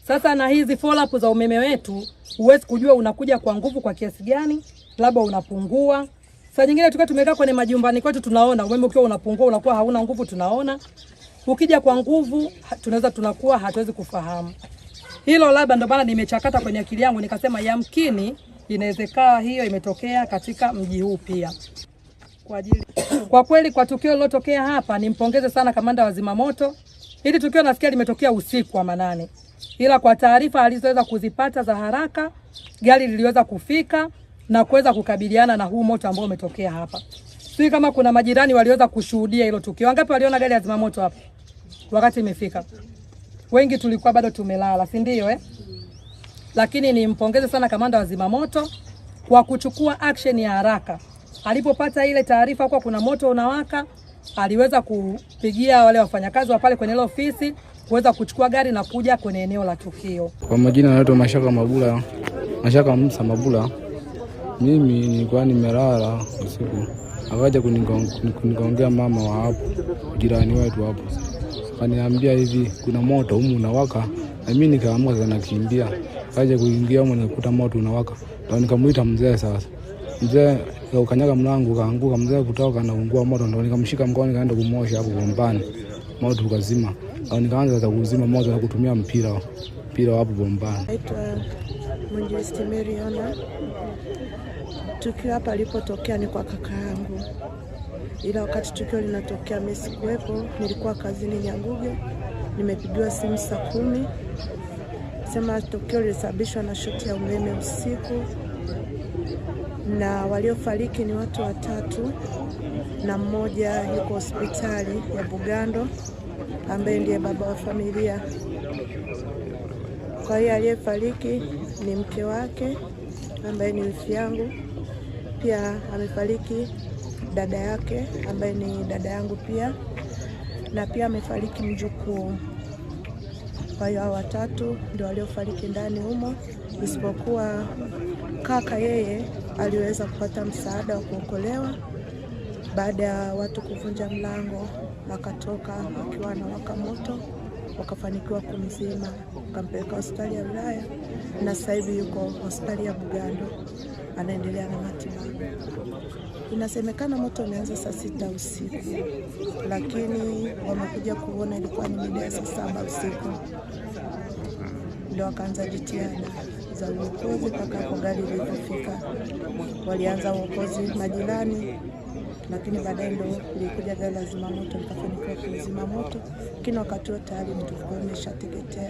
Sasa na hizi follow up za umeme wetu huwezi kujua unakuja kwa nguvu kwa kiasi gani, labda unapungua. Saa nyingine tukiwa tumekaa kwenye majumbani kwetu tunaona umeme ukiwa unapungua unakuwa hauna nguvu, tunaona. Ukija kwa nguvu tunaweza tunakuwa hatuwezi kufahamu. Hilo labda ndio maana nimechakata kwenye akili yangu nikasema yamkini inawezekana hiyo imetokea katika mji huu pia. Kwa ajili kwa kweli kwa tukio lilotokea hapa nimpongeze sana kamanda wa zimamoto. Hili tukio nasikia limetokea usiku wa manane. Ila kwa taarifa alizoweza kuzipata za haraka, gari liliweza kufika na kuweza kukabiliana na huu moto ambao umetokea hapa. Sijui kama kuna majirani waliweza kushuhudia hilo tukio. Wangapi waliona gari ya zimamoto hapa wakati imefika? Wengi tulikuwa bado tumelala, si ndio eh? Lakini nimpongeze sana kamanda wa zimamoto kwa kuchukua action ya haraka. Alipopata ile taarifa kwa kuna moto unawaka, aliweza kupigia wale wafanyakazi wa pale kwenye ile ofisi kuweza kuchukua gari na kuja kwenye eneo la tukio. Kwa majina naitwa Mashaka Mabula, Mashaka Musa Mabula. Mimi nilikuwa nimelala usiku, akaja kunigongea mama wa hapo, jirani wetu hapo, akaniambia hivi kuna moto humu unawaka, na mimi nikaamka sasa nakimbia, kaja kuingia humu nikakuta moto unawaka, ndio nikamuita mzee. Sasa mzee ukanyaga mlango kaanguka, mzee kutoka na ungua moto, ndio nikamshika mkono nikaenda kumosha hapo bombani, moto ukazima. Ndio nikaanza sasa kuzima moto na kutumia mpira hapo bombani. Naitwa Mwinjilisti Mary Yona. Tukio hapa lilipotokea ni kwa kaka yangu, ila wakati tukio linatokea mimi sikuwepo, nilikuwa kazini Nyanguge. Nimepigiwa simu saa 10 sema tukio lilisababishwa na shoti ya umeme usiku, na waliofariki ni watu watatu na mmoja yuko hospitali ya Bugando ambaye ndiye baba wa familia. Kwa hiyo aliyefariki ni mke wake ambaye ni wifi yangu, pia amefariki dada yake ambaye ni dada yangu pia, na pia amefariki mjukuu. Kwa hiyo hao watatu ndio waliofariki ndani humo, isipokuwa kaka yeye aliweza kupata msaada wa kuokolewa baada ya watu kuvunja mlango, akatoka akiwa anawaka moto, wakafanikiwa kumzima, wakampeleka hospitali ya wilaya, na sasa hivi yuko hospitali ya Bugando anaendelea na matibabu. Inasemekana moto umeanza saa 6 usiku, lakini wamekuja kuona ilikuwa ni mida ya saa 7 usiku, ndio wakaanza jitihada za uokozi mpaka hapo gari lilipofika. Walianza uokozi majirani, lakini baadaye ndio lilikuja gari la zimamoto likafanikiwa kuzima moto, lakini wakati huo tayari mtu alikuwa ameshateketea.